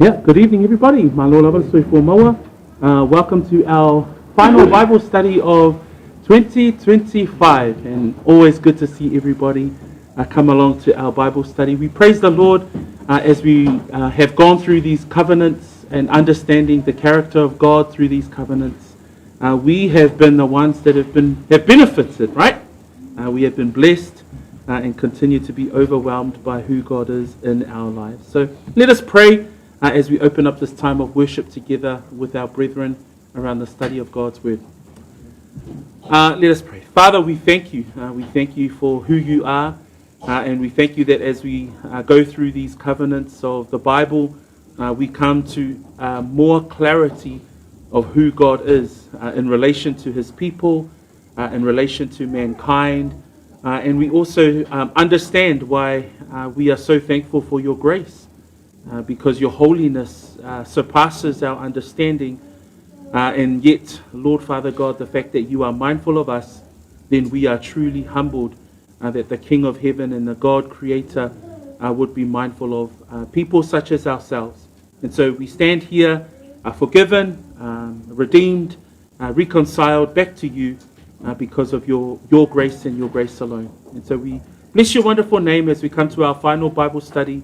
Yeah, good evening, everybody. Malo lava le soifua maua. Welcome to our final Bible study of 2025, and always good to see everybody come along to our Bible study. We praise the Lord as we have gone through these covenants and understanding the character of God through these covenants. We have been the ones that have benefited, right? We have been blessed and continue to be overwhelmed by who God is in our lives. So let us pray as we open up this time of worship together with our brethren around the study of God's Word. Let us pray. Father, we thank you. We thank you for who you are, and we thank you that as we go through these covenants of the Bible, we come to more clarity of who God is in relation to his people, in relation to mankind. And we also understand why we are so thankful for your grace, because your holiness surpasses our understanding. And yet, Lord Father God, the fact that you are mindful of us, then we are truly humbled that the King of heaven and the God Creator would be mindful of people such as ourselves. And so we stand here forgiven, redeemed, reconciled back to you because of your grace and your grace alone. And so we bless your wonderful name as we come to our final Bible study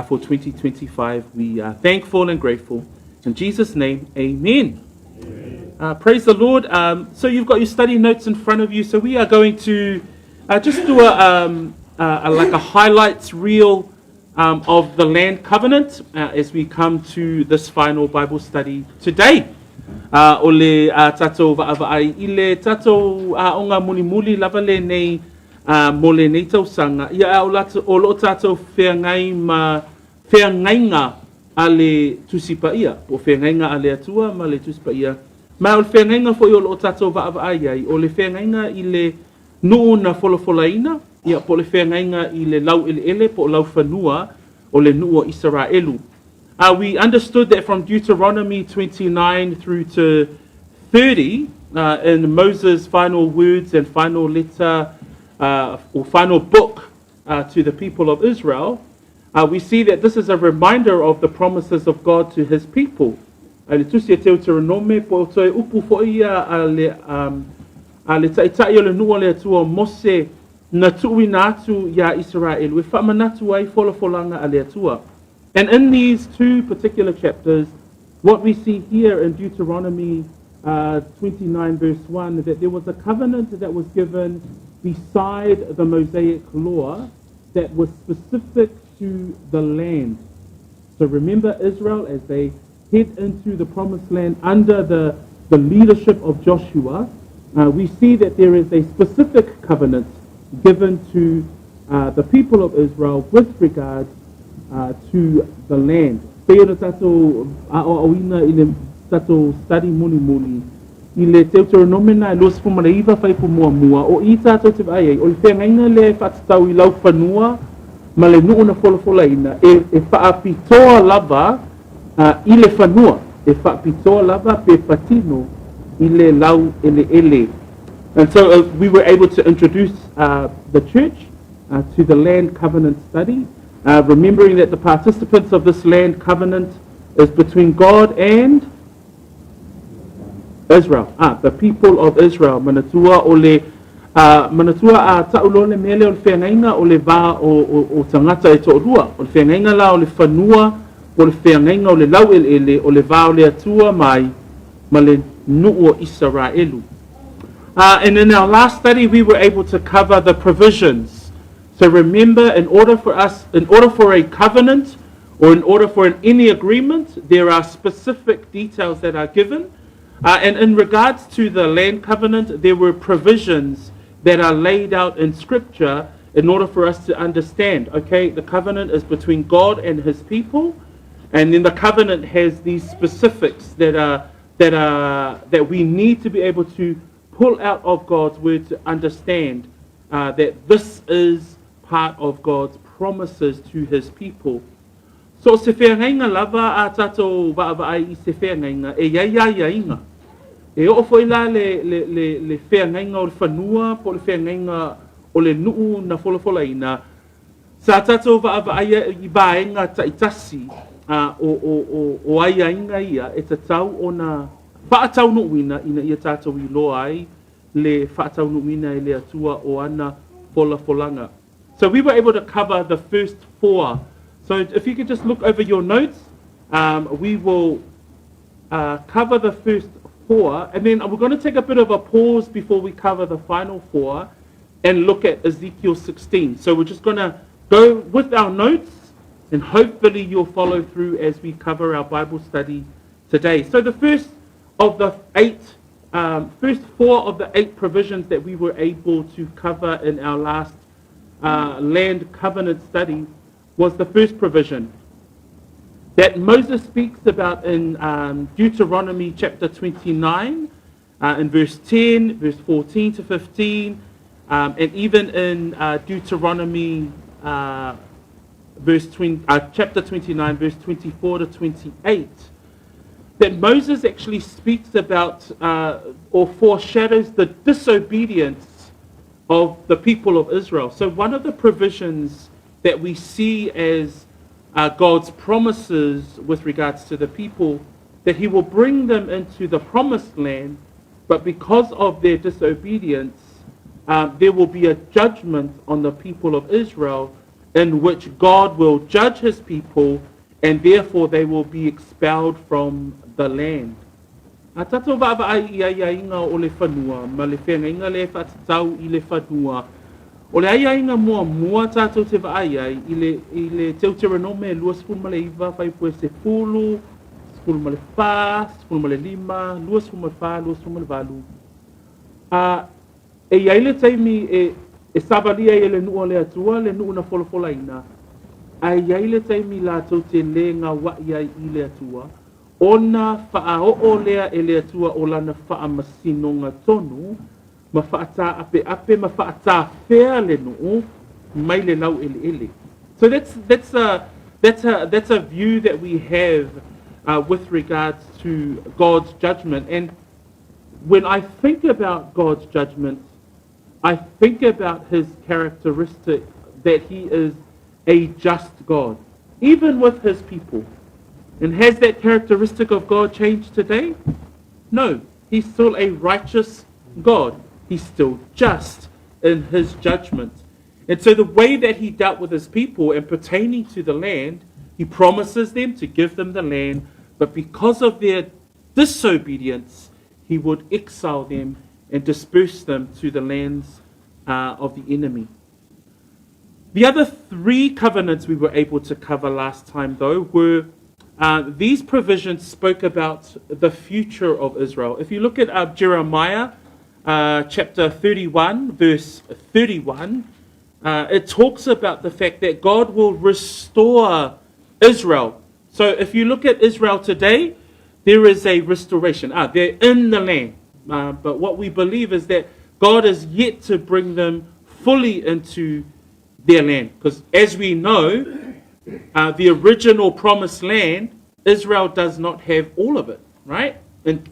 for 2025. We are thankful and grateful. In Jesus' name, amen. Amen. Praise the Lord. So you've got your study notes in front of you. So we are going to just do a highlights reel of the land covenant as we come to this final Bible study today. O le tātou vaavaai i le tātou aoga mulimuli lava lenei mo lenei tausaga. Ia o, lato, o loo tātou feagai ma feagaiga a le Tusi Paia, po feagaiga a le Atua ma le Tusi Paia. Ma o le feagaiga foi o loo tātou vaavaai ai, o le feagaiga i le nuu na folafolaina, ia po le feagaiga i le laueleele po o laufanua o le nuu o Isaraelu. We understood that from Deuteronomy 29 through to 30, in Moses' final words and final letter or final book to the people of Israel, we see that this is a reminder of the promises of God to his people. I le tusi e Teuteronome po o toe upu foi ia a le taitai o le nuu o le Atua Mose na tuuina atu ia Israel e faamanatu ai folafolaga a le Atua. And in these two particular chapters, what we see here in Deuteronomy 29 verse 1, that there was a covenant that was given beside the Mosaic law that was specific to the land. So remember Israel as they head into the promised land under the leadership of Joshua, we see that there is a specific covenant given to the people of Israel with regard to the land. Pei ona tātou aoaoina i le tātou study mulimuli i le Teuteronome na e 29 fuaiupu muamua o i tātou te vaai ai o le feagaiga lea e faatatau i laufanua ma le nuu na folafolaina e faapitoa lava i le fanua e faapitoa lava pe patino i le laueleele. And so we were able to introduce the church to the land covenant study, remembering that the participants of this land covenant is between God and Israel. Ah, the people of Israel. Manatua o le manatua a taulo le mele o le feagaiga o le va o tagata e toalua. O le feagaiga la o le fanua o le feagaiga o le laueleele o le va o le Atua mai ma le nuu o Israelu. And in our last study, we were able to cover the provisions. So remember, in order for a covenant or in order for any agreement, there are specific details that are given. And in regards to the land covenant, there were provisions that are laid out in Scripture in order for us to understand. Okay, the covenant is between God and His people, and then the covenant has these specifics that we need to be able to pull out of God's word to understand that this is part of God's promises to His people. So se feagaiga lava a tātou vaavaai i se feagaiga e iai aiaiga. E oo foi la le feagaiga o le fanua po le feagaiga o le nuu na folafolaina. Sa tātou vaavaai i vaega taitasi. o, o, o, o aiaiga ia e tatau ona faataunuuina ina ia tatou iloa ai le faataunuuina e le Atua o ana folafolaga. So we were able to cover the first four. So if you could just look over your notes, we will cover the first four, and then we're going to take a bit of a pause before we cover the final four and look at Ezekiel 16. So we're just going to go with our notes, and hopefully you'll follow through as we cover our Bible study today. So the first of the eight, first four of the eight provisions that we were able to cover in our last land covenant study was the first provision that Moses speaks about in Deuteronomy chapter 29, in verse 10, verse 14 to 15, and even in Deuteronomy verse 20, chapter 29, verse 24 to 28, that Moses actually speaks about or foreshadows the disobedience of the people of Israel. So one of the provisions that we see as God's promises with regards to the people, that he will bring them into the promised land, but because of their disobedience, there will be a judgment on the people of Israel in which God will judge his people and therefore they will be expelled from the land. A tatou vaavaai i aiaiga o le fanua ma le feagaiga lea e faatatau i le fanua, o le aiaiga muamua tatou te vaai ai i le, i le Teuteronome 29 fuaiupu 10, 14, 15, 24, 28, a e i ai le taimi e, e savalia ai e le nuu a le Atua le nuu na folafolaina, ae i ai le taimi latou te lē gaua'i ai i le Atua, ona faaoo lea e le Atua o lana faamasinoga tonu ma faatā'ape'ape ma faatāfea le nuu mai le laueleele. So that's a view that we have with regards to God's judgment. And when I think about God's judgment, I think about his characteristic that he is a just God, even with his people. And has that characteristic of God changed today? No. He's still a righteous God. He's still just in his judgment. And so the way that he dealt with his people and pertaining to the land, he promises them to give them the land, but because of their disobedience, he would exile them and disperse them to the lands of the enemy. The other three covenants we were able to cover last time, though, were these provisions spoke about the future of Israel. If you look at Jeremiah chapter 31, verse 31, it talks about the fact that God will restore Israel. So if you look at Israel today, there is a restoration. Ah, they're in the land. But what we believe is that God is yet to bring them fully into their land. Because as we know, the original promised land, Israel does not have all of it, right? In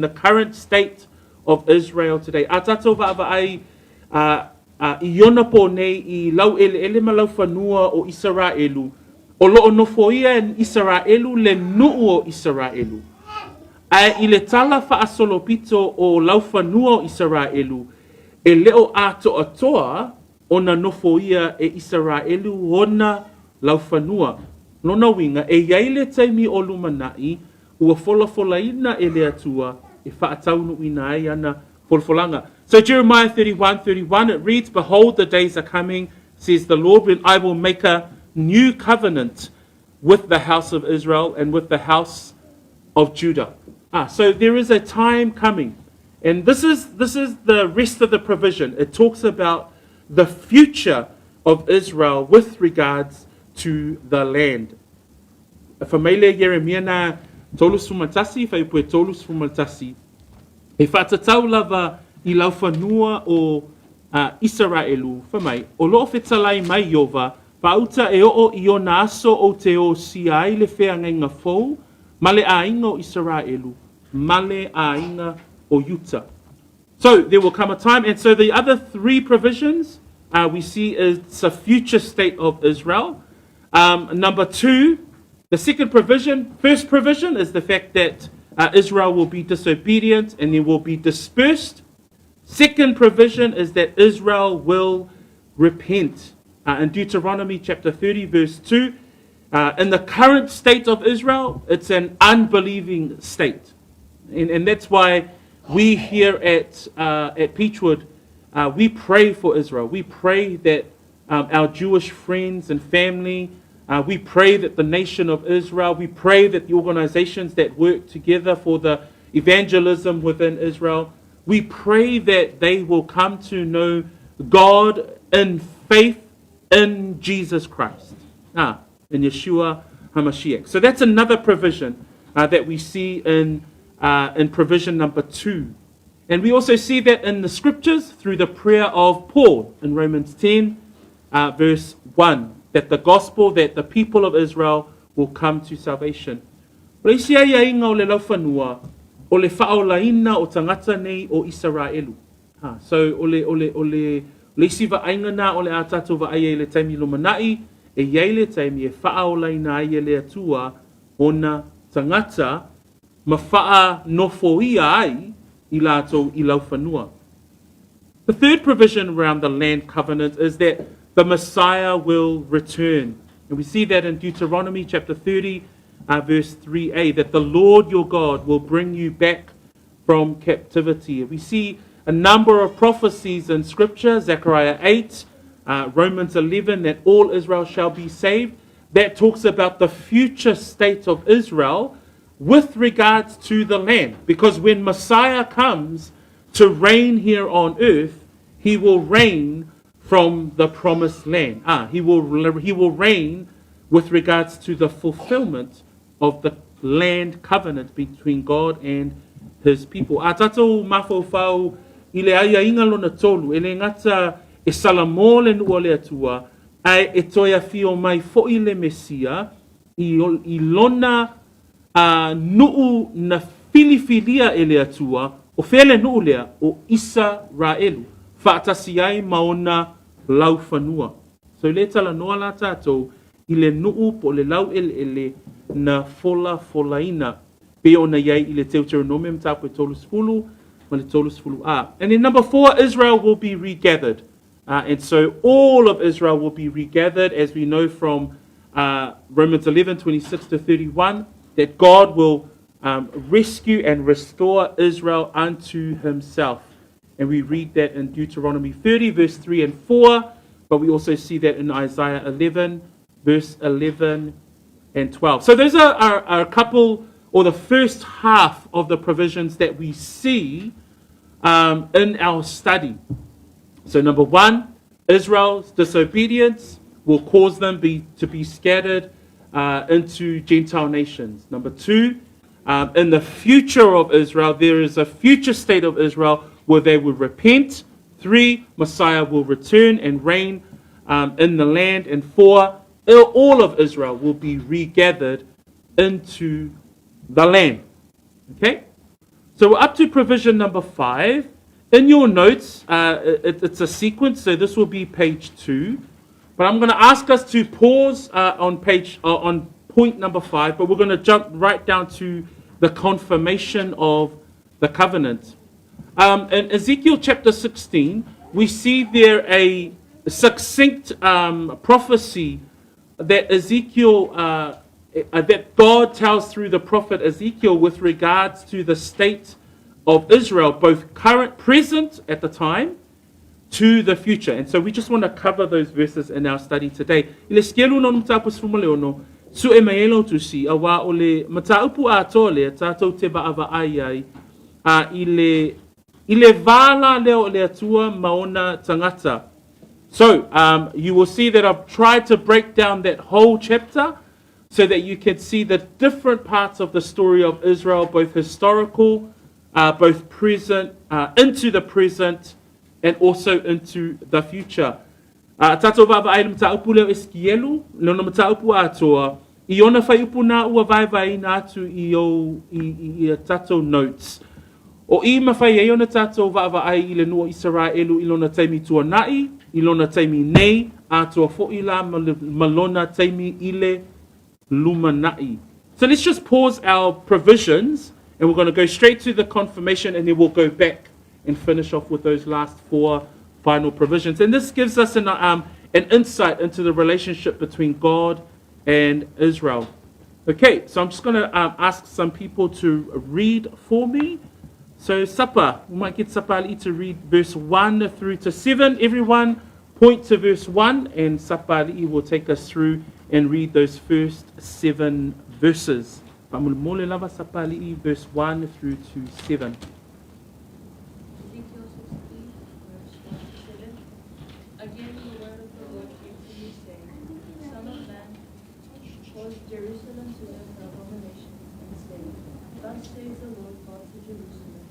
the current state of Israel today. A tatou vaavaai i ona pō nei i laueleele ma laufanua o Isaraelu, o loo nofoia e Isaraelu le nuu o Isaraelu. Ae i le tala faasolopito o laufanua o Isaraelu, e le o atoatoa ona nofoia e Isaraelu ona laufanua. Lona uiga, e i ai le taimi o lumana'i, ua folafolaina e le Atua e faataunuuina ai ana folafolaga. So Jeremiah 31, 31, it reads, "Behold, the days are coming, says the Lord, when I will make a new covenant with the house of Israel and with the house of Judah." Ah, so there is a time coming. And this is the rest of the provision. It talks about the future of Israel with regards to the land. Fai mai le Ieremia na 31, fuaiupu e 31. E faatatau lava i laufanua o Isaraelu, fai mai, o loo fetalai mai Iova, faauta e oo i ona aso ou te osia ai le feagaiga fou, ma le aiga o Isaraelu, ma le aiga o Iuta. So there will come a time, and so the other three provisions we see is a future state of Israel. Number two, The second provision, first provision, is the fact that Israel will be disobedient and then will be dispersed. Second provision is that Israel will repent. In Deuteronomy chapter 30, verse 2, in the current state of Israel, it's an unbelieving state. And, and that's why we here at, at Peachwood, we pray for Israel. We pray that our Jewish friends and family, we pray that the nation of Israel, we pray that the organizations that work together for the evangelism within Israel, we pray that they will come to know God in faith in Jesus Christ, in Yeshua HaMashiach. So that's another provision that we see in, in provision number 2. And we also see that in the scriptures through the prayer of Paul in Romans 10, verse 1, that the gospel, that the people of Israel will come to salvation. O le isi aiaiga o le laufanua, o le faaolaina o tagata nei o Isaraelu. Ha, so o le, o le, o le, le isi vaaiga na o le a tatou vaai ai i le taimi lumanai, e i ai le taimi e faaolaina ai e le Atua ona tagata ma faanofoia ai i latou i laufanua. The third provision around the land covenant is that the Messiah will return. And we see that in Deuteronomy chapter 30, verse 3a, that the Lord your God will bring you back from captivity. We see a number of prophecies in Scripture, Zechariah 8, Romans 11, that all Israel shall be saved. That talks about the future state of Israel with regards to the land. Because when Messiah comes to reign here on earth, he will reign from the promised land. He will reign with regards to the fulfillment of the land covenant between God and his people. A tatou mafaufau i le aiaiga lona tolu, e le gata e salamo le nuu o le Atua, ae e toe afio mai foʻi le Mesia i, i lona nuu na filifilia e le Atua, o fea le nuu lea o Isaraelu, faatasi ai ma ona laufanua. So le talanoa la tatou i le nuu po o le laueleele na folafolaina. Pei ona i ai i le Deuteronomio mataupu e 30 ma le 30 A. And then number four, Israel will be regathered. And so all of Israel will be regathered, as we know from Romans 11, 26 to 31, that God will rescue and restore Israel unto himself. And we read that in Deuteronomy 30, verse 3 and 4, but we also see that in Isaiah 11, verse 11 and 12. So those are a couple, or the first half of the provisions that we see in our study. So, number one, Israel's disobedience will cause them to be scattered into Gentile nations. Number two, in the future of Israel, there is a future state of Israel where they will repent. Three, Messiah will return and reign in the land. And four, all of Israel will be regathered into the land. Okay? So we're up to provision number 5. In your notes, it's a sequence, so this will be page 2. But I'm going to ask us to pause on point number 5, but we're going to jump right down to the confirmation of the covenant. In Ezekiel chapter 16, we see there a succinct prophecy that God tells through the prophet Ezekiel with regards to the state of Israel, both current, present at the time, to the future. And so we just want to cover those verses in our study today. I le Esikielu no mataupu 16, suʻe mai ai lau tusi, auā o le mataupu atoa lea, tatou te vaavaai ai, i le va la lea o le Atua ma ona tagata. So, you will see that I've tried to break down that whole chapter so that you can see the different parts of the story of Israel, both historical, both present, into the present, and also into the future. Tatou vaavaai le mataupu lea o Esikielu, lona mataupu atoa, i ona fuaiupu na ua vaevaeina atu i, o, i, i, i a tatou notes. O i mafai ai ona tatou vaavaai i le nuu o Isaraelu i lona taimi tuanai, i lona taimi nei, atoa foʻi la ma lona taimi i le Lumana'i. So let's just pause our provisions and we're going to go straight to the confirmation and then we'll go back and finish off with those last four final provisions. And this gives us an, um, an insight into the relationship between God and Israel. Okay, so I'm just going to um, ask some people to read for me. So, Sapa, we might get Sapa Ali to read verse 1 through to 7. Everyone, point to verse 1, and Sapa Ali will take us through and read those first seven verses. Faamolemole lava Sapali'i, verse 1 through to 7. Ezekiel 16, verse 1 to 7. Again the word of the Lord came to me, saying, Son of man, cause Jerusalem to know her abominations, and say, Thus says the Lord God to Jerusalem,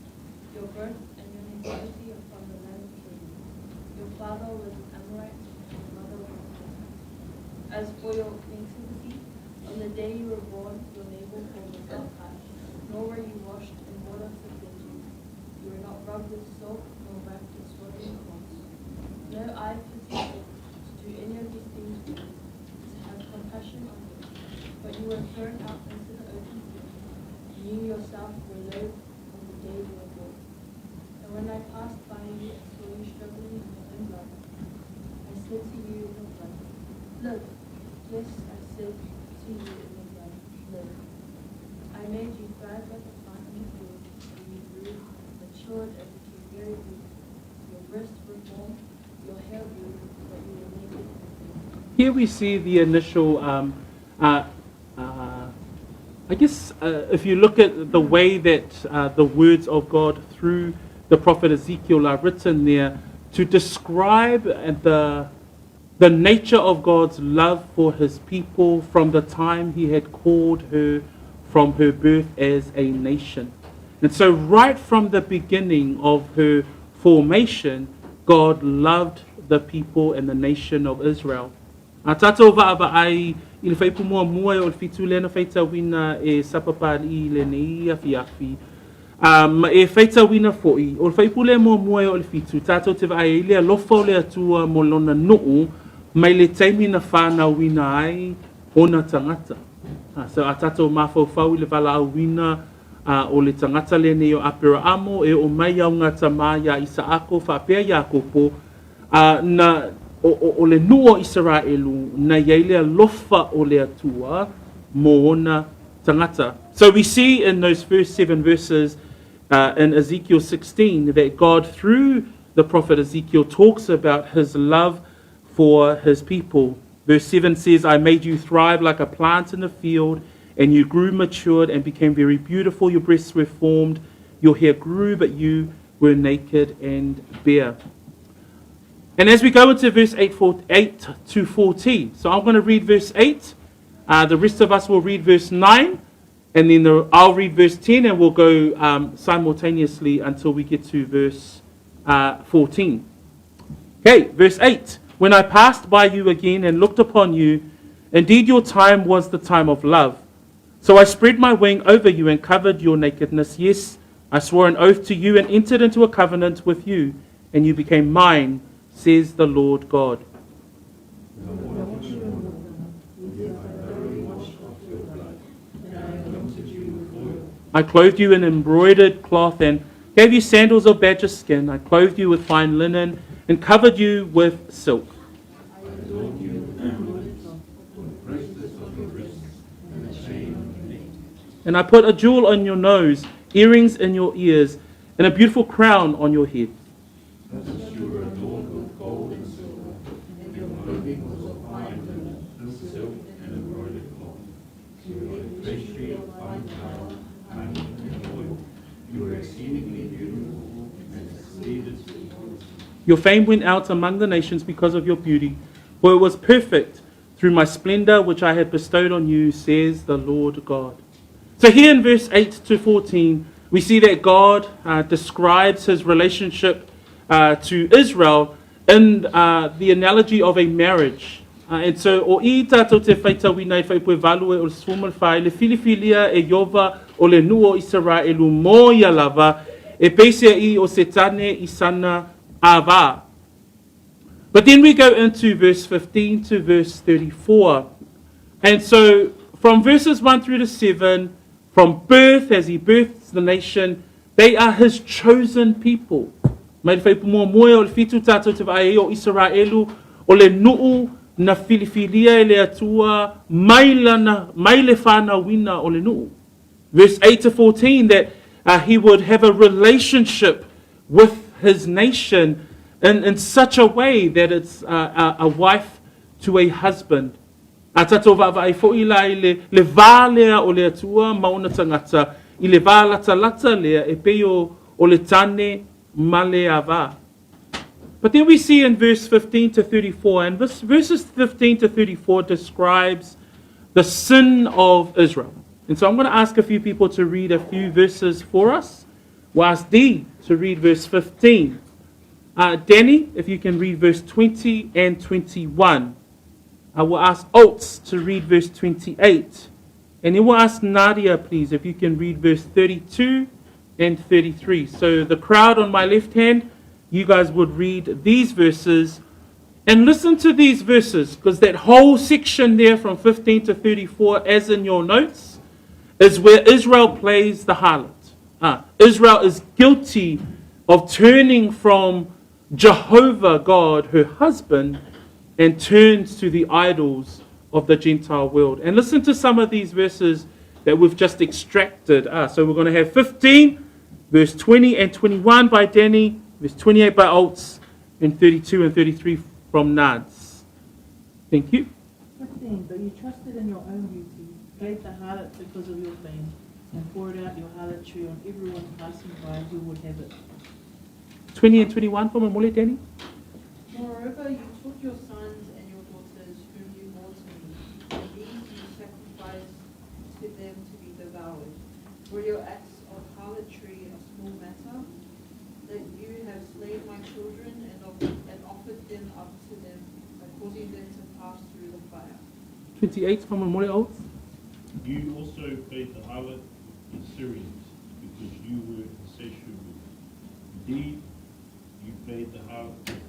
Your birth and your nativity are from the land of Canaan. Your father was an Amorite, and your mother was a Hittite. As for your nativity, on the day you were born, your navel hole was not cut, nor were you washed in water to cleanse you. You were not rubbed with soap, nor wrapped in swaddling cloths. No eye pitied you to do any of these things for you, to have compassion on you. But you were thrown out into the open field, and you yourself were loathed on the day you were born. And when I passed by you and saw you struggling in your own blood, I said to you in your blood, Live. Yes, I said to you in your blood, Live. I made you thrive like a plant in the field, and you grew, matured, and became very beautiful. Your breasts were formed, your hair grew, but you were naked and bare. Here we see the initial, um, uh, uh, I guess, uh, if you look at the way that uh, the words of God through the prophet Ezekiel are written there, to describe the, the nature of God's love for his people from the time he had called her from her birth as a nation. And so, right from the beginning of her formation, God loved the people and the nation of Israel. A tātou vaavaai i le whaipu muamua e o le fitu lea na faitauina e Sapapali'i i lenei afiafi, ā, ma e faitauina fo'i, o le whaipu lea muamua e o le fitu, tātou te vaai ai le alofa o le Atua mo lona nu'u mai le taimi na whānauina ai ona tagata. Ā, so a tātou mafaufau i le valaauina ā, o le tagata lenei o Aperaamo e oo mai au ngā tamā iā Isaako faapea Iakopo, ā, na, o, o, o le nuu o Isaraelu, na i ai le alofa o le Atua mō ona tagata. So we see in those first seven verses uh, in Ezekiel 16 that God, through the prophet Ezekiel, talks about his love for his people. Verse 7 says, I made you thrive like a plant in the field, and you grew matured and became very beautiful. Your breasts were formed, your hair grew, but you were naked and bare. And as we go into verse 8, 4, 8 to 14, so I'm going to read verse 8. Uh, the rest of us will read verse 9, and then the, I'll read verse 10, and we'll go um, simultaneously until we get to verse uh, 14. Okay, verse 8. When I passed by you again and looked upon you, indeed your time was the time of love. So I spread my wing over you and covered your nakedness. Yes, I swore an oath to you and entered into a covenant with you, and you became mine, says the Lord God. I clothed you in embroidered cloth and gave you sandals of badger skin. I clothed you with fine linen and covered you with silk. And I put a jewel on your nose, earrings in your ears, and a beautiful crown on your head. Your fame went out among the nations because of your beauty, for it was perfect through my splendor which I had bestowed on you, says the Lord God. So here in verse 8 to 14, we see that God uh, describes his relationship uh, to Israel in uh, the analogy of a marriage. Uh, and so, o i tātou te whaitauina i whaipue valu e o le sefulu ma le fa i le filifilia e Iova o le nuu o Isaraelu mō ia lava, e peisea i o Setane i sana ava. But then we go into verse 15 to verse 34. And so, from verses 1 through to 7, from birth as he births the nation, they are his chosen people. Mai le fuaiupu muamua e oo i le fitu tātou te vaai ai o Isaraelu, o le nuu na filifilia e le Atua mai lana, mai le whanauina o le nuu. Verse 8 to 14, that he would have a relationship with his nation in, in such a way that it's a, a, a wife to a husband. A tātou vaavaai fo'i la i le, le vā lea o le Atua ma ona tagata, i le vā latalata lea e pei o, o le tane ma le ava. But then we see in verse 15 to 34, and this, verses 15 to 34 describes the sin of Israel. And so I'm going to ask a few people to read a few verses for us. We'll ask Dee to read verse 15. Danny, if you can read verse 20 and 21. I will ask Oates to read verse 28. And then we'll ask Nadia, please, if you can read verse 32 and 33. So the crowd on my left hand, you guys would read these verses. And listen to these verses, because that whole section there from 15 to 34, as in your notes, is where Israel plays the harlot. Israel is guilty of turning from Jehovah God, her husband, and turns to the idols of the Gentile world. And listen to some of these verses that we've just extracted. So we're going to have 15, verse 20 and 21 by Danny, verse 28 by Alts, and 32 and 33 from Nads. Thank you. 15. But you trusted in your own beauty, played the harlot because of your fame, and poured out your harlotry on everyone passing by who would have it. 20 and 21 from Amole, Danny. Moreover, you took your sons and your daughters, whom you bore to me, and these you sacrificed to them to be devoured. Were your acts of harlotry a small matter, that you have slain my children and, of, and offered them up to them by causing them to pass through the fire? 28 from Amole Oates. You also played the harlot with the Syrians, because you were insatiable. Indeed, you played the harlot with them,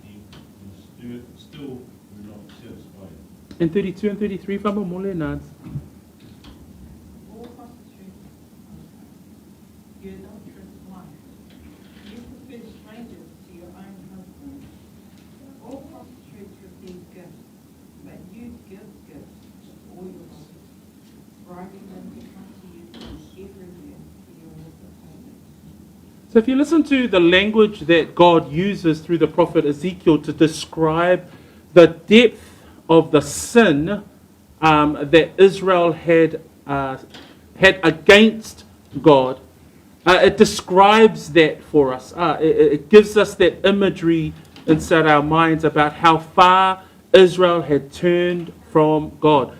and still were not satisfied. And 32 and 33 from Amole Nads. All prostitutes, your adulterous wife. You prefer strangers to your own husband. All prostitutes receive gifts, but you give gifts to all your lovers, bribing them to come to you from everywhere for your payment. So if you listen to the language that God uses through the prophet Ezekiel to describe the depth of the sin that Israel had against God, it describes that for us. It gives us that imagery inside our minds about how far Israel had turned from God.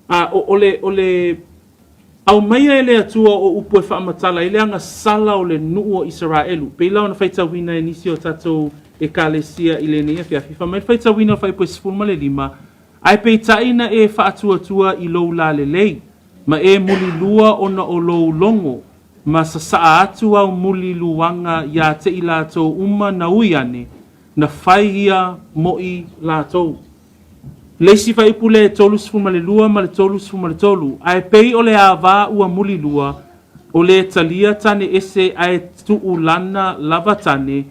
O le aumaia e le Atua o upu e faamatala i le agasala o le nuu o Isaraelu. Pei la ona faitauina e nisi o tatou ekalesia i lenei afiafi. Fai mai le faitauina o fuaiupu e 15, ae peitai na e faatuatua i lou lalelei, ma e mulilua ona o lou logo, ma sasaa atu au muliluaga ia te i latou uma na ui ane, na fai ia mo i latou. Le isi fuaiupu le 32 ma le 33, ae pei o le ava ua mulilua, o le talia tane ese ae tuulana lava tane,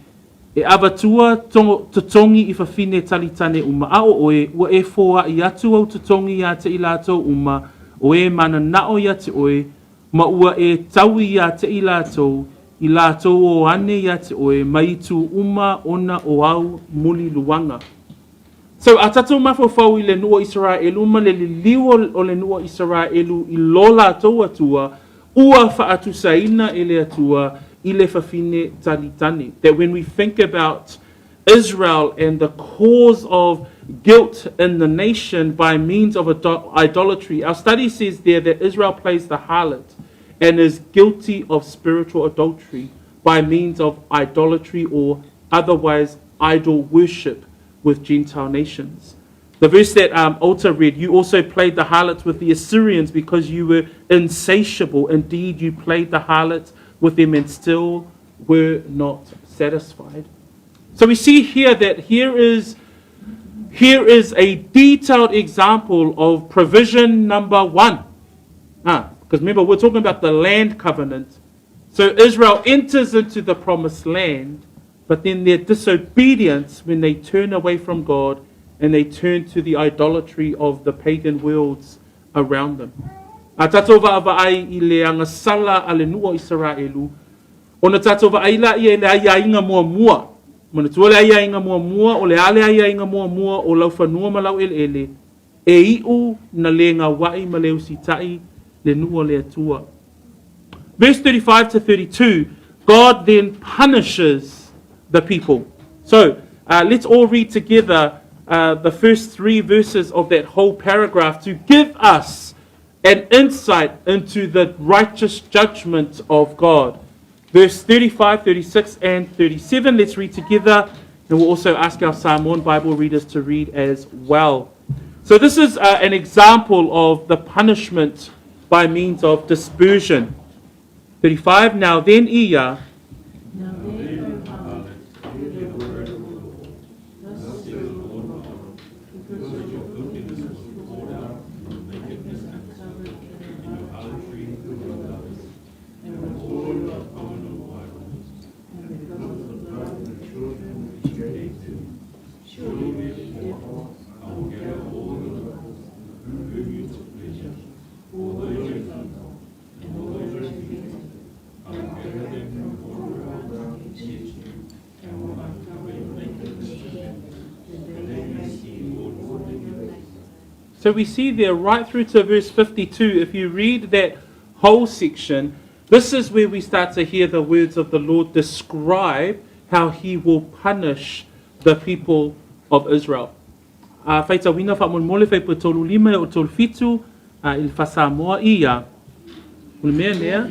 e avatua totogi i fafine talitane uma. A o oe, ua e foai atu au totogi ia te i latou uma, o e mananao ia te oe, ma ua e taui ia te i latou, i latou o ane ia te oe, mai itu uma ona o au muliluaga. So a tatou mafaufau i le nuu o Isaraelu ma le liliu o le nuu o Isaraelu i lo latou Atua, ua faatusaina e le Atua i le fafine talitane. That when we think about Israel and the cause of guilt in the nation by means of idolatry, our study says there that Israel plays the harlot and is guilty of spiritual adultery by means of idolatry or otherwise idol worship with Gentile nations. The verse that Alta read, you also played the harlot with the Assyrians because you were insatiable. Indeed, you played the harlot with them and still were not satisfied. So we see here that here is a detailed example of provision number one. Because remember, we're talking about the land covenant. So Israel enters into the promised land, but then their disobedience when they turn away from God and they turn to the idolatry of the pagan worlds around them. A tātou vaavaai i le agasala a le nuu o Isaraelu, ona tātou vaai laia i le aiaiga muamua. Manatua le aiaiga muamua, o le a le aiaiga muamua o lau fanua ma lau eleele, e iʻu na le gauaʻi ma le usitaʻi le nuu o le Atua. Verse 35 to 32, God then punishes the people. So, let's all read together the first three verses of that whole paragraph to give us an insight into the righteous judgment of God. Verse 35, 36, and 37. Let's read together. And we'll also ask our Samoan Bible readers to read as well. So, this is an example of the punishment by means of dispersion. 35 Now then, Iya. Now then, O harlot, hear the word of the Lord. Thus says the Lord God, because your filthiness was poured out, and your nakedness uncovered in your harlotry with others, and all your abominable idols, and because of the blood of the children which you gave them, surely therefore I will gather all your lovers, whom you took pleasure, all those you loved, and all those you hated. I will gather them from all around against you, and will uncover your nakedness to them, that they may see all your nakedness. So we see there right through to verse 52, if you read that whole section, this is where we start to hear the words of the Lord describe how he will punish the people of Israel. A faitauina faamolemole fuaiupu 35 e oo 37 i le faa-Samoa ia. O le mea lea,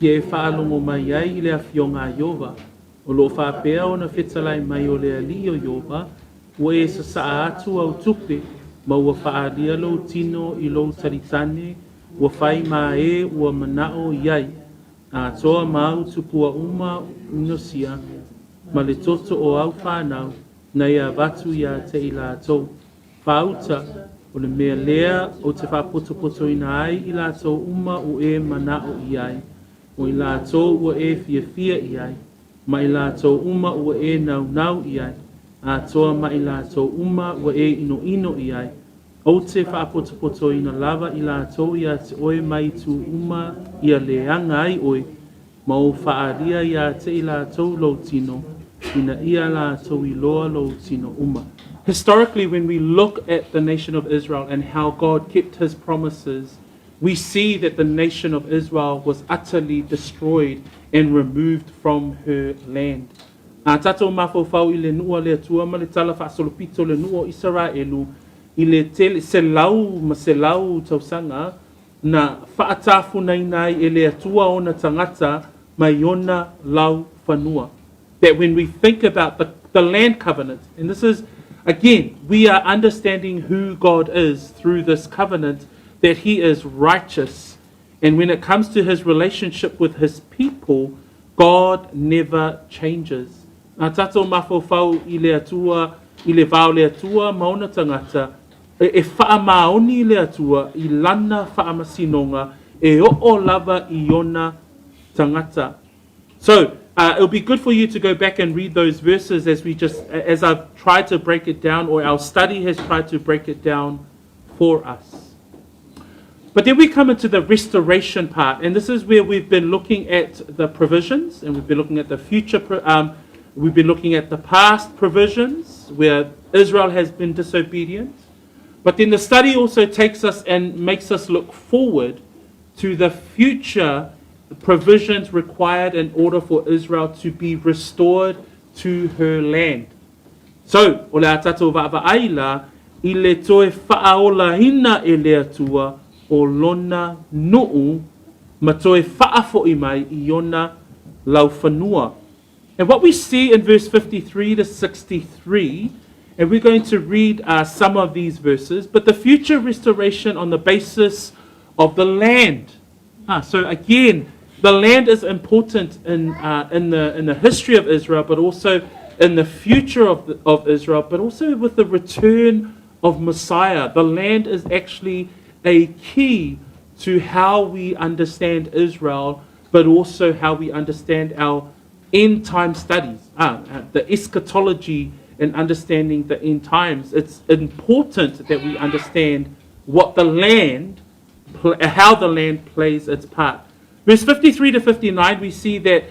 ia e faalogo mai ai i le Afioga a Ieova, o loo faapea ona fetalai mai o le Alii o Ieova, ua e sasaa atu au tupe, ma ua faaalia lou tino i lou talitane, ua fai ma e ua manao i ai, atoa ma au tupua uma inosia, ma le toto o au fanau, na e avatu ia te i latou. Faauta, o le mea lea ou te faapotopotoina ai i latou uma ua e manao i ai, o i latou ua e fiafia i ai, ma i latou uma ua e naunau i ai, atoa ma i latou uma ua e inoino i ai, ou te faapotopotoina lava i latou ia te oe mai itu uma ia leaga ai oe, ma ou faaalia ia te i latou lou tino, ina ia latou iloa lou tino uma. Historically, when we look at the nation of Israel and how God kept his promises, we see that the nation of Israel was utterly destroyed and removed from her land. A tātou mafaufau i le nuu a le Atua ma le tala faasolopito le nuu o Isaraelu i le tele selau ma selau tausaga na faatafunaina ai e le Atua ona tagata mai ona lau fanua. That when we think about the land covenant, and this is, again, we are understanding who God is through this covenant, that He is righteous. And when it comes to His relationship with His people, God never changes. A tātou mafaufau i le Atua, i le va o le Atua ma ona tagata, e faamaoni le Atua i lana faamasinoga e oo lava i ona tagata. So, it'll be good for you to go back and read those verses as I've tried to break it down, or our study has tried to break it down for us. But then we come into the restoration part, and this is where we've been looking at the provisions, and we've been looking at the future, we've been looking at the past provisions where Israel has been disobedient. But then the study also takes us and makes us look forward to the future provisions required in order for Israel to be restored to her land. So, o le a tātou vaavaai la, i le toe faaolaina e le Atua o lona nuu ma toe faafoʻi mai i ona laufanua. And what we see in verse 53 to 63, and we're going to read some of these verses, but the future restoration on the basis of the land. So again, the land is important in the history of Israel, but also in the future of Israel, but also with the return of Messiah. The land is actually a key to how we understand Israel, but also how we understand our end time studies, the eschatology and understanding the end times. It's important that we understand what the land, how the land plays its part. Verse 53 to 59, we see that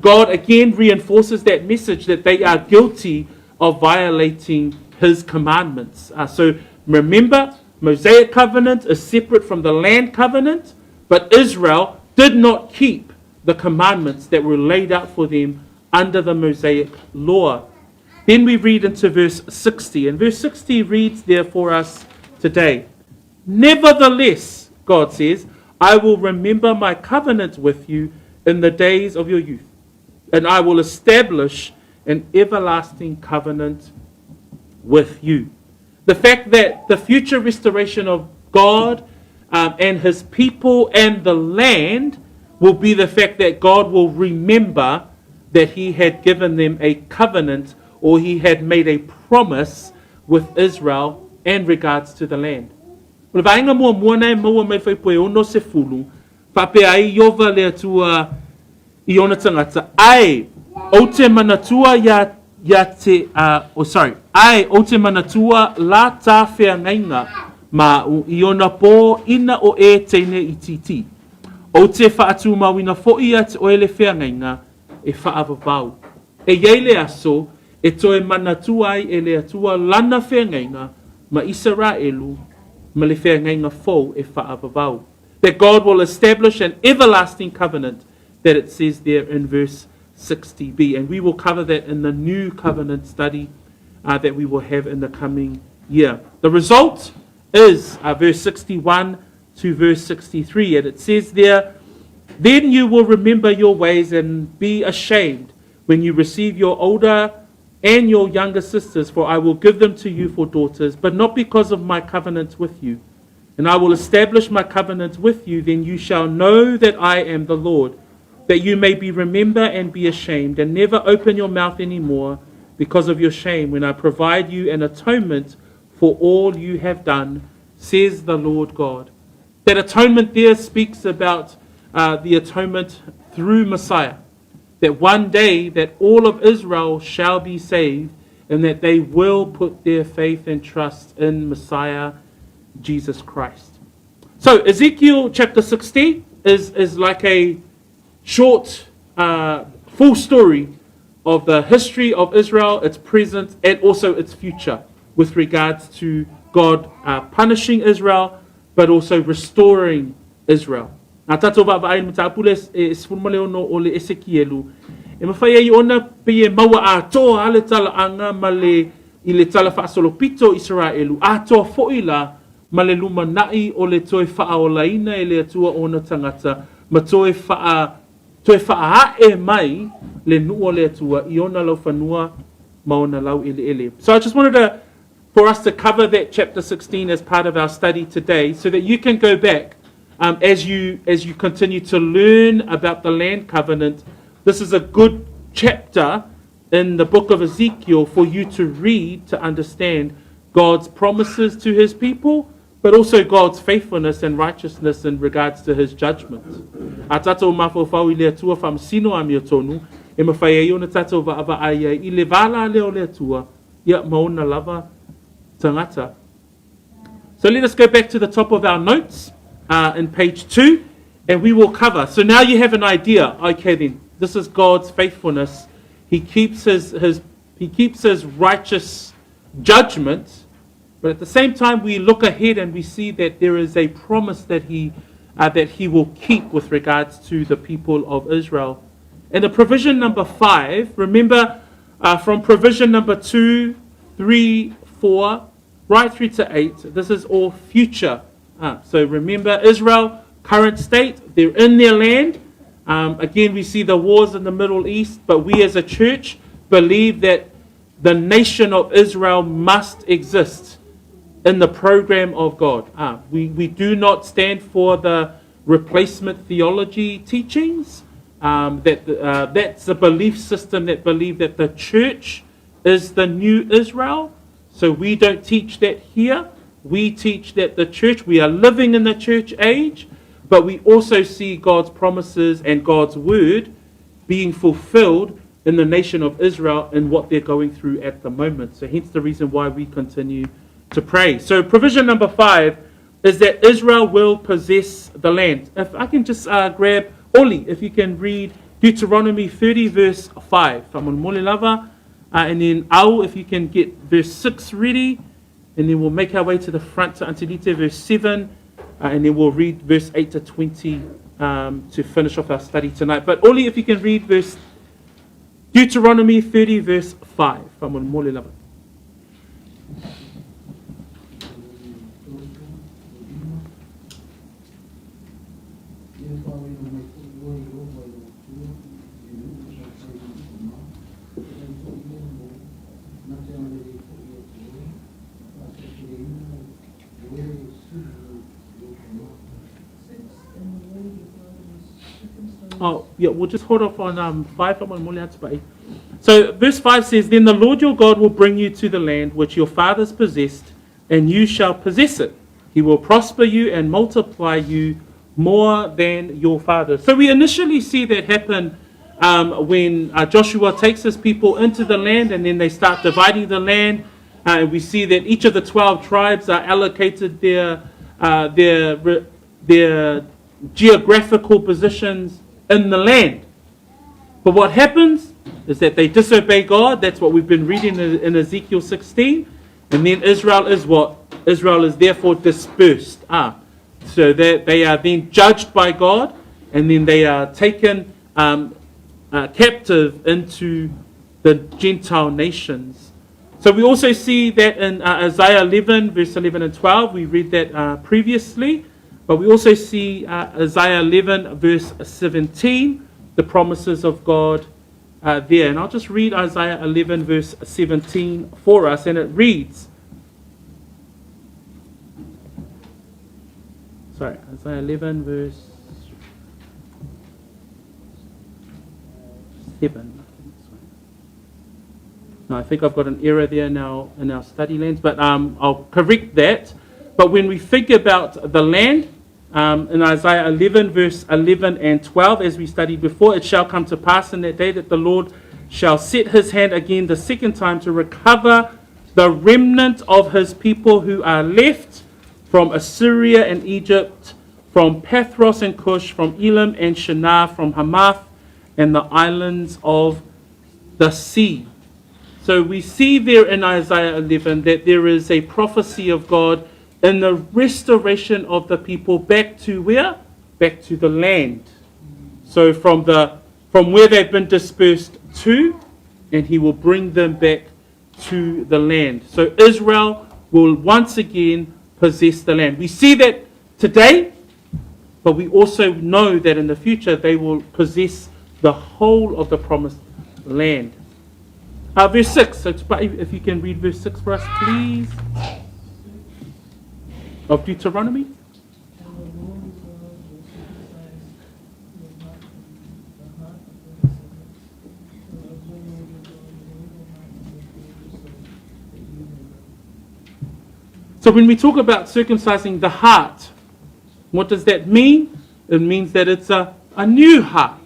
God again reinforces that message that they are guilty of violating his commandments. So remember, Mosaic covenant is separate from the land covenant, but Israel did not keep the commandments that were laid out for them under the Mosaic law. Then we read into verse 60, and verse 60 reads there for us today. Nevertheless, God says, I will remember my covenant with you in the days of your youth, and I will establish an everlasting covenant with you. The fact that the future restoration of God and his people and the land will be the fact that God will remember that he had given them a covenant or he had made a promise with Israel in regards to the land. O le vaega muamua na e maua mai fuaiupu e 60, faapea ai Iova le Atua i ona tagata, Ae, ou te manatua ia, ia te, uh, oh, sorry, Ae, ou te manatua la tā feagaiga māu i ona pō ina o e teine itiiti. Ou te whaatūmauina foʻi ia te oe le feagaiga e whaavavau. E iai le aso e toe manatua ai e le Atua lana feagaiga ma Isaraelu ma le feagaiga fou e whaavavau. That God will establish an everlasting covenant that it says there in verse 60b. And we will cover that in the new covenant study that we will have in the coming year. The result is verse 61 to verse 63. And it says there, Then you will remember your ways and be ashamed when you receive your older and your younger sisters, for I will give them to you for daughters, but not because of my covenant with you. And I will establish my covenant with you, then you shall know that I am the Lord, that you may be remember and be ashamed, and never open your mouth any more because of your shame, when I provide you an atonement for all you have done, says the Lord God. That atonement there speaks about the atonement through Messiah. That one day that all of Israel shall be saved and that they will put their faith and trust in Messiah Jesus Christ. So Ezekiel chapter 60 is like a short, full story of the history of Israel, its present, and also its future with regards to God punishing Israel, but also restoring Israel. A tātou vaavaai le mataupu lea e 16 o le Esekielu, e mafai ai ona pei e maua atoa le talaaga ma le i le tala faasolopito o Isaraelu, atoa foʻi la ma le lumanai o le toe faaolaina e le Atua ona tagata ma toe faa toe faaae mai le nuu o le Atua i ona laufanua ma ona laueleele. So I just wanted to for us to cover that chapter 16 as part of our study today so that you can go back as you continue to learn about the land covenant. This is a good chapter in the book of Ezekiel for you to read to understand God's promises to his people, but also God's faithfulness and righteousness in regards to his judgment. A tātou mafaufau i le Atua faamasino amiotonu, e mafai ai ona tātou vaavaai ai i le vala lea o le Atua, ia ma ona lava tagata. So let us go back to the top of our notes in page 2, and we will cover. So now you have an idea. Okay, then, this is God's faithfulness. He keeps his righteous judgment, but at the same time, we look ahead and we see that there is a promise that he will keep with regards to the people of Israel. And the provision number 5, remember from provision number 2, 3, 4, right through to 8, this is all future. So remember, Israel, current state, they're in their land. Again, we see the wars in the Middle East, but we as a church believe that the nation of Israel must exist in the program of God. We do not stand for the replacement theology teachings. That's a belief system that believe that the church is the new Israel. So we don't teach that here. We teach that the church, we are living in the church age, but we also see God's promises and God's word being fulfilled in the nation of Israel and what they're going through at the moment. So, hence the reason why we continue to pray. So, provision number 5 is that Israel will possess the land. If I can just grab Oli, if you can read Deuteronomy 30, verse 5. Fa'amolemole lava. And then Au, if you can get verse 6 ready. And then we'll make our way to the front to Auntie Lite, verse 7. And then we'll read verse 8 to 20 to finish off our study tonight. But Oli, if you can read verse Deuteronomy 30, verse 5. Fa'amolemole lava. Oh, yeah, we'll just hold off on 5. So verse 5 says, Then the Lord your God will bring you to the land which your fathers possessed, and you shall possess it. He will prosper you and multiply you more than your fathers. So we initially see that happen when Joshua takes his people into the land, and then they start dividing the land. And we see that each of the 12 tribes are allocated their geographical positions in the land. But what happens is that they disobey God. That's what we've been reading in Ezekiel 16. And then Israel is what? Israel is therefore dispersed. So that they are then judged by God, and then they are taken captive into the Gentile nations. So we also see that in Isaiah 11, verse 11 and 12. We read that previously. But we also see Isaiah 11, verse 17, the promises of God there. And I'll just read Isaiah 11, verse 17 for us. And it reads, sorry, Isaiah 11, verse 7. No, I think I've got an error there now in our study lands, but I'll correct that. But when we think about the land, in Isaiah 11, verse 11 and 12, as we studied before, it shall come to pass in that day that the Lord shall set his hand again the second time to recover the remnant of his people who are left from Assyria and Egypt, from Pathros and Cush, from Elam and Shinar, from Hamath and the islands of the sea. So we see there in Isaiah 11 that there is a prophecy of God in the restoration of the people back to where? Back to the land. So from where they've been dispersed to, and he will bring them back to the land. So Israel will once again possess the land. We see that today, but we also know that in the future they will possess the whole of the promised land. Verse 6, so if you can read verse 6 for us, please. Of Deuteronomy. And the Lord your God will circumcise your heart and the heart of your descendants, to love the Lord your God with all your heart and with all your soul, that you may live. So when we talk about circumcising the heart, what does that mean? It means that it's a new heart.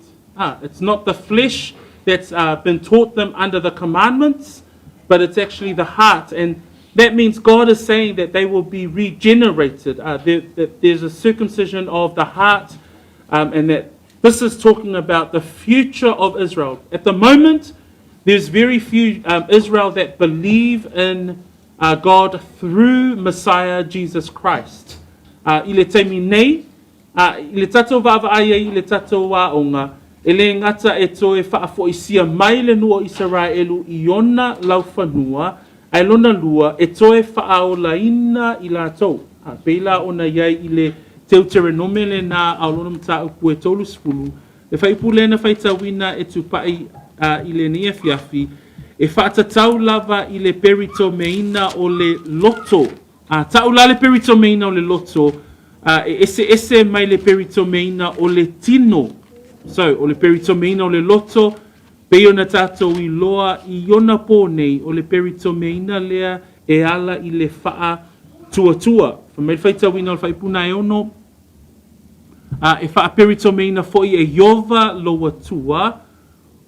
It's not the flesh that's been taught them under the commandments, but it's actually the heart. And that means God is saying that they will be regenerated. That there's a circumcision of the heart, and that this is talking about the future of Israel. At the moment, there's very few Israel that believe in God through Messiah Jesus Christ. I le taimi nei, i le tātou vaavaai ai i le tātou aoga, e le gata e toe faafoisia mai le nuu o Isaraelu i ona laufanua, ae lona lua e toe faaolaina i latou. E pei la ona i ai i le Teuterenome lenā a o lona mataupu e 30, le faaiupu lea na faitauina e Tupai i lenei afiafi, e faatatau lava i le peritomeina o le loto. Ta'u la le peritomeina o le loto, e eseese mai le peritomeina o le tino. So, o le peritomeina o le loto, pei ona tātou iloa i ona pō nei, o le peritomeina lea e ala i le faa tuatua. Fai mai le faitauina o le faipuna e ono, A e faaperitomeina foi e Ieova lou Atua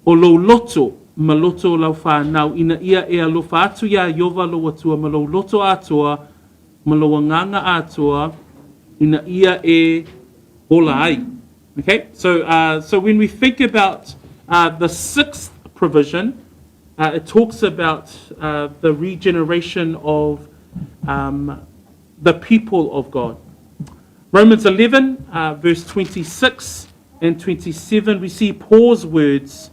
o lou loto ma loto o lau fanau, ina ia e alofa atu iā Ieova lou Atua ma lou loto atoa ma lou agaga atoa, ina ia e ola ai. Okay, so, so when we think about the sixth provision, it talks about the regeneration of um, the people of God. Romans 11, verse 26 and 27, we see Paul's words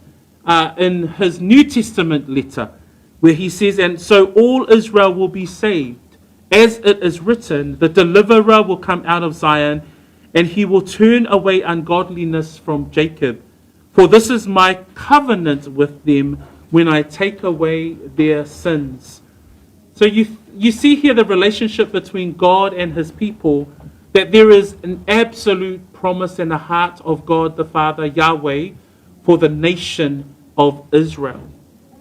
in his New Testament letter, where he says, And so all Israel will be saved. As it is written, the deliverer will come out of Zion, and he will turn away ungodliness from Jacob. For this is my covenant with them when I take away their sins. So you, you see here the relationship between God and his people, that there is an absolute promise in the heart of God the Father, Yahweh, for the nation of Israel.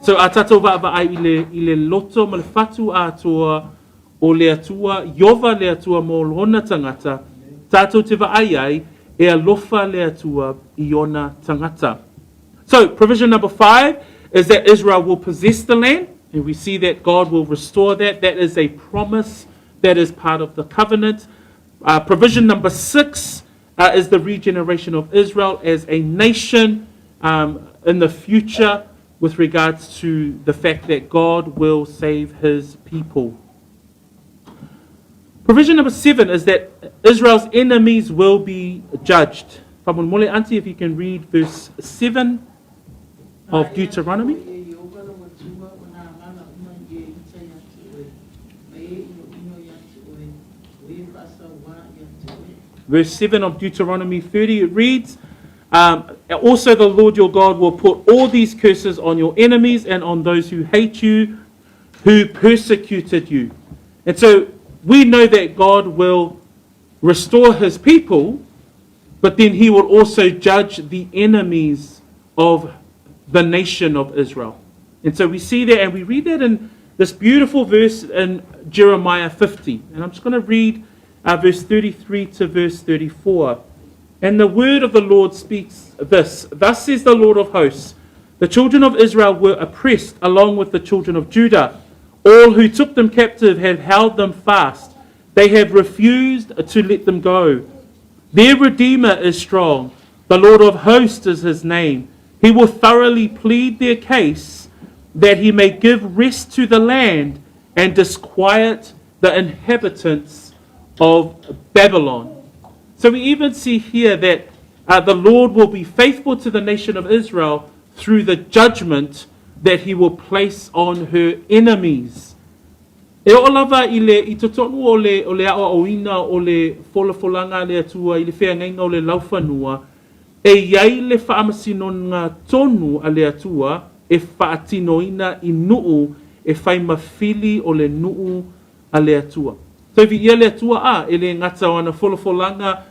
So a tātou vaavaai i le, i le loto ma le whatu atoa o le Atua, Iova le Atua mō lona tangata, tātou te vaai ai, e alofa le Atua i ona tangata. So, provision number five is that Israel will possess the land, and we see that God will restore that. That is a promise that is part of the covenant. Provision number six is the regeneration of Israel as a nation in the future with regards to the fact that God will save his people. Provision number seven is that Israel's enemies will be judged. Faamolemole, Auntie, if you can read verse 7 of Deuteronomy. E Ieova lou Atua o nā agaga uma i e ita iā te oe, ma e ʻinoʻino iā te oe, o e faasauā iā te oe. Verse 7 of Deuteronomy 30, it reads, Also the Lord your God will put all these curses on your enemies and on those who hate you, who persecuted you. And so we know that God will restore his people, but then he will also judge the enemies of the nation of Israel. And so we see that, and we read that in this beautiful verse in Jeremiah 50. And I'm just going to read verse 33 to verse 34. And the word of the Lord speaks this Thus says the Lord of hosts, the children of Israel were oppressed along with the children of Judah. All who took them captive have held them fast. They have refused to let them go. Their Redeemer is strong. The Lord of hosts is his name. He will thoroughly plead their case that he may give rest to the land and disquiet the inhabitants of Babylon. So we even see here that the Lord will be faithful to the nation of Israel through the judgment that he will place on her enemies. E oo lava i le i totonu o le o le aoaoina o le folafolaga a le Atua i le feagaiga o le laufanua, e i ai le faamasinoga tonu a le Atua e faatinoina i nuu e fai ma fili o le nuu a le Atua. Toe viia le Atua a, e le gata o ana folafolaga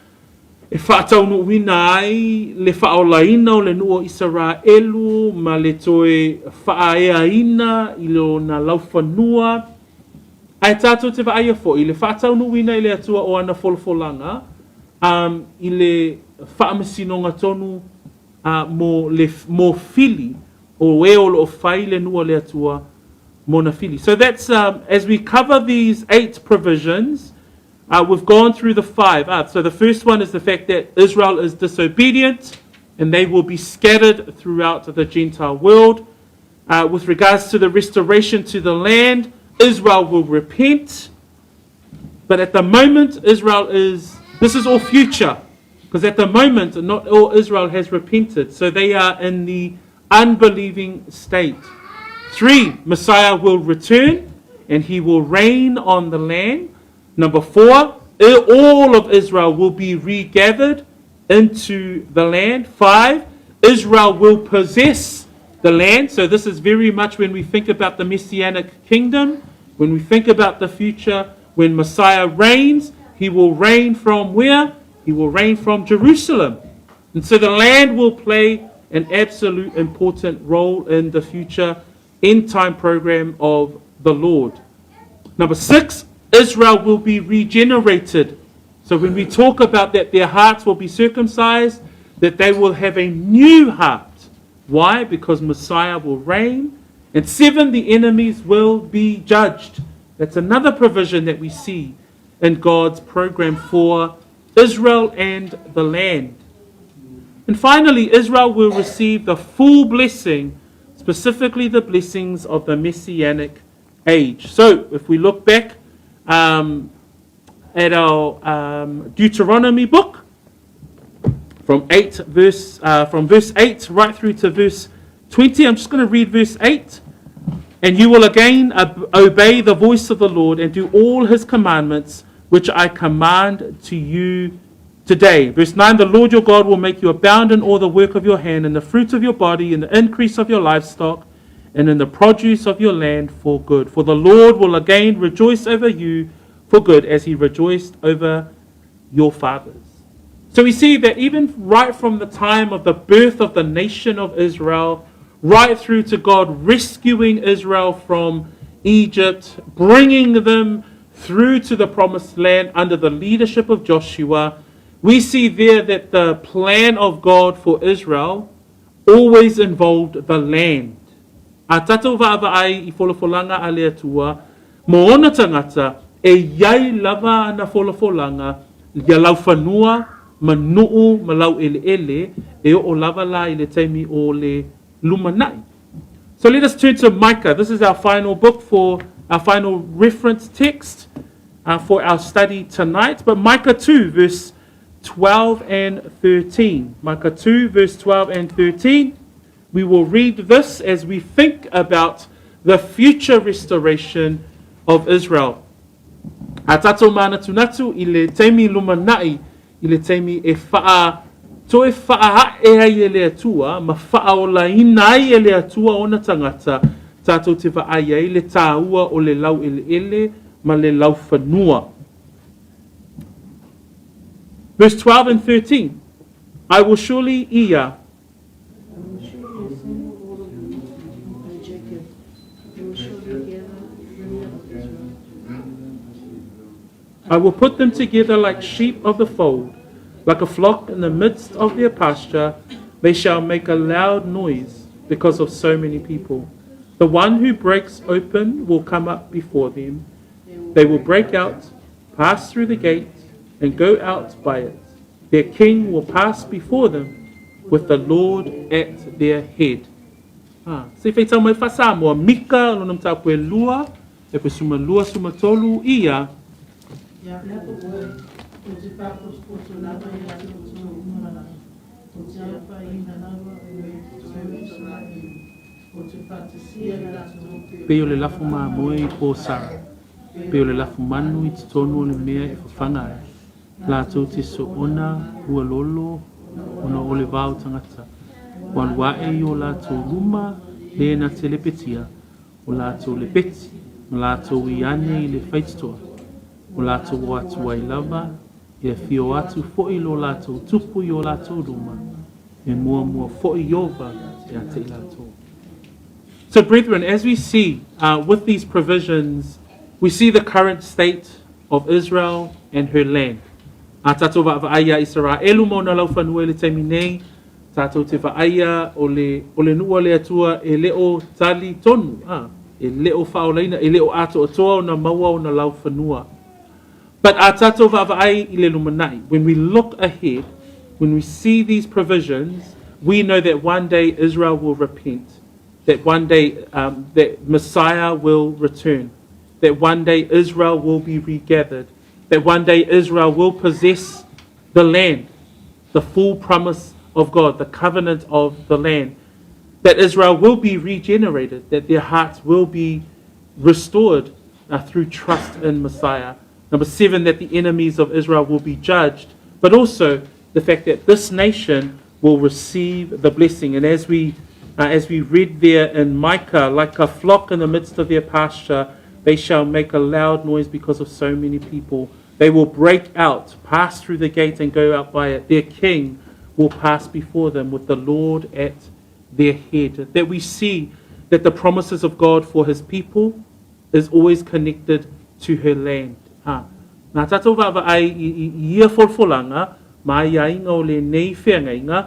e faataunuuina ai le faaolaina o le nuu o Isaraelu ma le toe faaeaina i lona laufanua, ae tatou te vaaia foi le faataunuuina e le Atua o ana folafolaga um, i le faamasinoga tonu uh, mo le mo fili o e o loo fai le nuu a le Atua mona fili. So that's as we cover these eight provisions, we've gone through the five. So the first one is the fact that Israel is disobedient and they will be scattered throughout the Gentile world. With regards to the restoration to the land, Israel will repent. But at the moment, Israel is, this is all future. Because at the moment, not all Israel has repented. So they are in the unbelieving state. Three, Messiah will return and he will reign on the land. Number four, all of Israel will be regathered into the land. Five, Israel will possess the land. So this is very much when we think about the messianic kingdom, when we think about the future, when Messiah reigns, he will reign from where? He will reign from Jerusalem. And so the land will play an absolute important role in the future end time program of the Lord. Number six, Israel will be regenerated. So when we talk about that their hearts will be circumcised, that they will have a new heart. Why? Because Messiah will reign. And seven, the enemies will be judged. That's another provision that we see in God's program for Israel and the land. And finally, Israel will receive the full blessing, specifically the blessings of the Messianic age. So, if we look back at our Deuteronomy book, from 8 verse, from verse 8 right through to verse 20, I'm just going to read verse 8. And you will again obey the voice of the Lord and do all his commandments, which I command to you today. Verse 9 The Lord your God will make you abound in all the work of your hand, in the fruit of your body, in the increase of your livestock, and in the produce of your land for good. For the Lord will again rejoice over you for good, as he rejoiced over your fathers. So we see that even right from the time of the birth of the nation of Israel, right through to God rescuing Israel from Egypt, bringing them through to the promised land under the leadership of Joshua, we see there that the plan of God for Israel always involved the land. A tātou vaavaai i folafolanga a le Atua, mo ona tagata, e iai lava ana folafolanga ia laufanua ma nuu ma laueleele e oo lava la i le taimi o le lumanai. So let us turn to Micah. This is our final book for our final reference text for our study tonight. But Micah 2, verse 12 and 13. Micah 2, verse 12 and 13. We will read this as we think about the future restoration of Israel. A tātou mānatunatu i le taimi lumanai, i le taimi e whaa, toe whaae ai e le Atua, ma whaaolaina ai e le Atua ona tangata, tātou te vaai ai le tāua o le laueleele ma le laufanua. Verse 12 and 13. I will surely ia I will surely assemble all of you, O Jacob. I will surely gather the remnant of Israel. I will put them together like sheep of the fold, like a flock in the midst of their pasture. They shall make a loud noise because of so many people. The one who breaks open will come up before them. They will break out, pass through the gate, and go out by it. Their king will pass before them with the Lord at their head. Ah, se faitau mai faa-Samoa, Mika, lona mataupu e lua, e suma lua suma tolu, ia, Ia te oe, ou te faapotopoto lava ia te outou uma lagi. Ou te afaina lava oe outou Isaraelu. Ou te faatasia i latou. Pei o le lafu mamoe i Pōsara, pei o le lafu manu i totonu o le mea e fafaga ai, latou te soona hualolo ona o le vao tagata. Ua alu ae i o latou luma le na te lepetia, o latou lepeti, ma latou i ane i le faitotoa. O latou o atu ai lava, e afio atu foi lo latou tupu i o latou luma, e muamua foi Iova ia te i latou. So, brethren, as we see with these provisions, we see the current state of Israel and her land. A tātou vaavaai ia Isaraelu ma ona laufanua i le taimi nei, tātou te vaaia o le nuu a le Atua e le o tali tonu, a, e le o whaolaina, e le o atoatoa ona maua ona laufanua. But a tātou vaavaai i le lumanai, when we look ahead, when we see these provisions, we know that one day Israel will repent, that one day that Messiah will return, that one day Israel will be regathered, that one day Israel will possess the land, the full promise of God, the covenant of the land, that Israel will be regenerated, that their hearts will be restored through trust in Messiah. Number seven, that the enemies of Israel will be judged, but also the fact that this nation will receive the blessing. And as we read there in Micah, like a flock in the midst of their pasture, they shall make a loud noise because of so many people. They will break out, pass through the gate, and go out by it. Their king will pass before them with the Lord at their head. That we see that the promises of God for his people is always connected to her land. Ā, nā tātou vaavaai i, i, i ia folafolaga ma aiaiga o lenei feagaiga,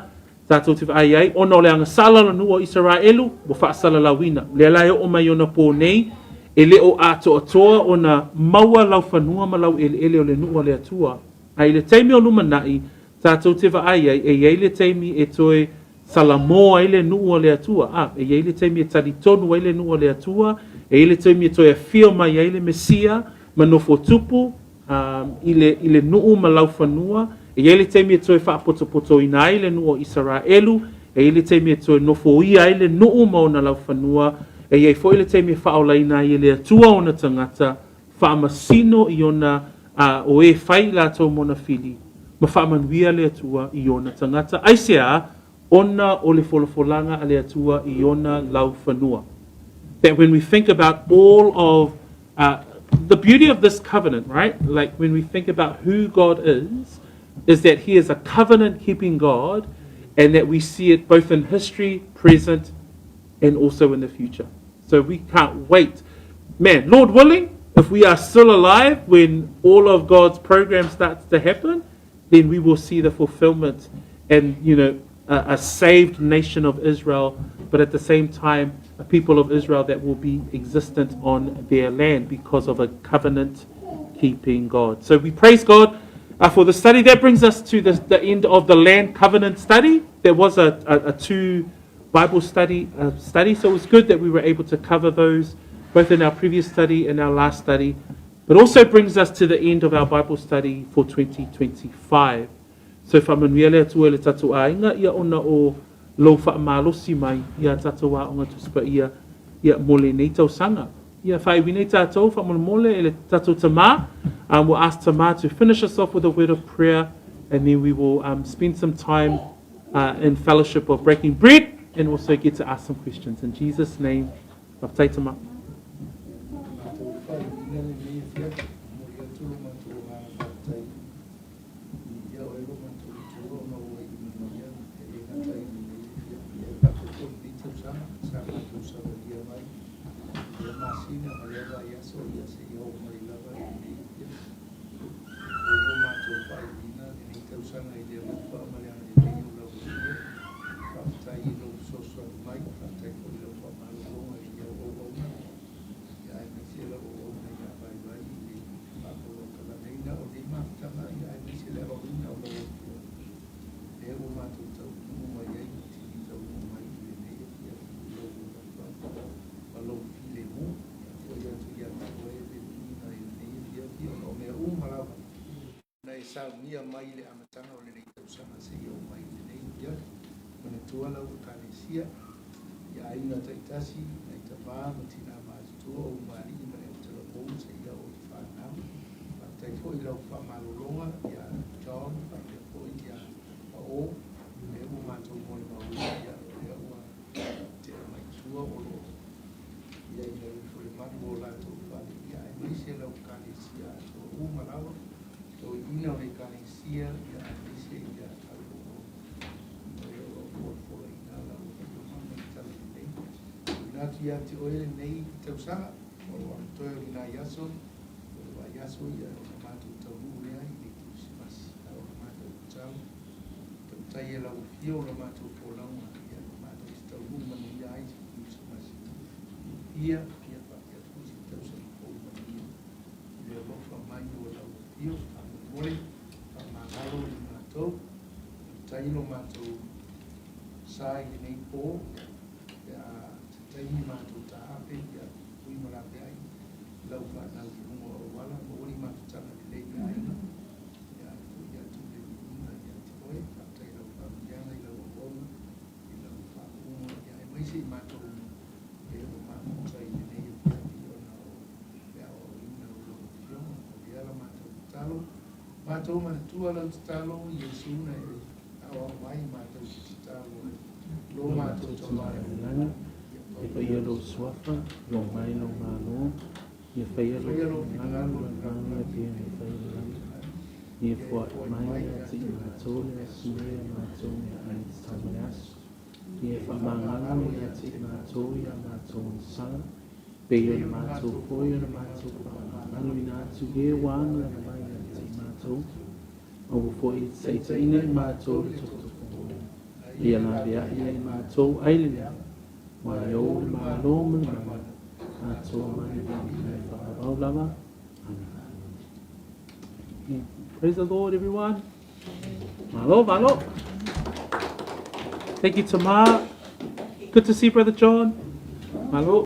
tātou te vaai ai, ona o le agasala o le nuu o Isaraelu, ua faasalalauina. Lea la e oo mai i ona pō nei, e le o atoatoa ona maua laufanua ma laueleele o le nuu a le Atua. A i le taimi o lumanai, tātou te vaai ai, e i ai le taimi e toe Salamō ai le nuu a le Atua, ā, e i ai le taimi e talitonu ai le nuu a le Atua, e i ai le taimi e toe afio mai ai le Mesia ma nofo tupu, ā, i le, i le nuu ma laufanua, e i ai le taimi e toe faapotopotoina ai le nuu o Isaraelu, e i ai le taimi e toe nofoia ai le nuu ma ona laufanua, e i ai foi le taimi e faaolaina ai e le Atua ona tagata, faamasino i ona, ā, o e fai i latou mona fili, ma faamanuia le Atua i ona tagata. Aisea? Ona o le folafolaga a le Atua i ona laufanua. That when we think about all of uh, the beauty of this covenant, right? Like when we think about who God is, is that He is a covenant keeping God, and that we see it both in history, present, and also in the future. So we can't wait. Man, Lord willing, if we are still alive when all of God's program starts to happen, then we will see the fulfillment and, you know, a, a saved nation of Israel, but at the same time, a people of Israel that will be existent on their land because of a covenant keeping God. So we praise God uh, for the study. That brings us to the, the end of the land covenant study. There was a, a, a two Bible study, uh, study, so it was good that we were able to cover those both in our previous study and our last study. But also brings us to the end of our Bible study for 2025. So faamanuia le Atua i le tatou aiga ia ona o lou faamalosi mai i a tatou aoga Tusi Paia ia mo lenei tausaga. Ia faaiwi nei tatou faamolemole e le tatou Tamā. Um, we'll ask Tamā to finish us off with a word of prayer and then we will um, spend some time uh, in fellowship of breaking bread and also get to ask some questions. In Jesus' name, faafetai Tamā. Matou faaiuina lenei afiafi, momoli atu lo matou agaga faafetai i ia oe lo matou Atua ona ua iu manuia e le gata i lenei afiafi ae faapea foi lenei tausaga sa matou savalia mai i lea masina ma lea vaiaso ia seia oo mai lava i lenei afiafi. O lo matou faaiuina lenei tausaga i le alofa ma le agalelei o lau Afio. Faafetai i lou fesoasoani mai, faafetai foi i lau faamalologa i au auauna, ia aemaise lau auauna ia vaivai i le faapolokalameina o nei mafutaga, ia aemaise le aoaoina o lau Afioga, lea ua matou taunuu mai ai ma tini taunuu mai i lenei afiafi i lou alofa ma lou filemu. Ia foi atu ia te oe le viiga i lenei afiafi ona o mea uma lava na e saunia mai i le amataga o lenei tausaga seia oo mai i lenei afiafi. Manatua lau Ekalesia i aiga taitasi, nai tamā ma tinā matutua o umalii ma le autalavou seia oo i whanau. Faafetai foi i lau faamalologa ia John faapea foi ia Paul, lea ua matou molimauina ia o lea ua tea mai tua o lo o i ai i ifo le malu o latou fale, ia aemaise lau Ekalesia atoa uma lava, toeaiina o le Ekalesia, ia aemaise ia alo o e o lo o folafolaina lau Afioga ma le Talalelei. Tuuina atu ia te oe lenei tausaga, o lo o atoe o lenai aso, o le vaiaso ia ona matou taunuu lea i le Kerisimasi. A o le matou tatalo, tautai e lau Afio la matou folauga, ia matou te taunuu manuia ai se Kerisimasi fiafia, ia faapea foi se tausaga fou manuia. I le alofa mai o lau Afio, faamolemole, faamagalo i matou, tautai lo matou sa i lenei pō, pe a se taimi matou taape, ia pupui ma laveai lau fanau i luga o auala, maua ni mafutaga lelei i aiga, ia e foi atu le viiga ia te oe, faafetai i lau faamanuiaga i lau auauna, i lau faauuga, ia aemaise i matou uma e ua mafuta i lenei afiafi ona o le aoaoina o lau Afioga. O lea la matou tatalo, matou manatua lau tatalo, Iesu na e aoao ai matou te tatalo ai, lo matou Tama i le lagi, Ia paia lou suafa, ia mai lou Malo, ia faia lou finagalo i le lagi e pei ona fai i le lagi. Ia foai mai ia te i matou le aso nei a matou meaai i te tau ma le aso. Ia faamagalo ia te i matou i a matou onosaga, Pei ona mātou foi ona mātou whakamānaluina atu e ua agalana mai ia te i mātou, ma ua foi e taitaina i mātou le tokotoko. A ia laveai ia i mātou ai le leo, aua e ou le malo ma le mana, atoa mai le lagi e faavavau lava. Amene. Praise the Lord, everyone. Malo, malo. Thank you, Tamar. Good to see you, Brother John. Malo.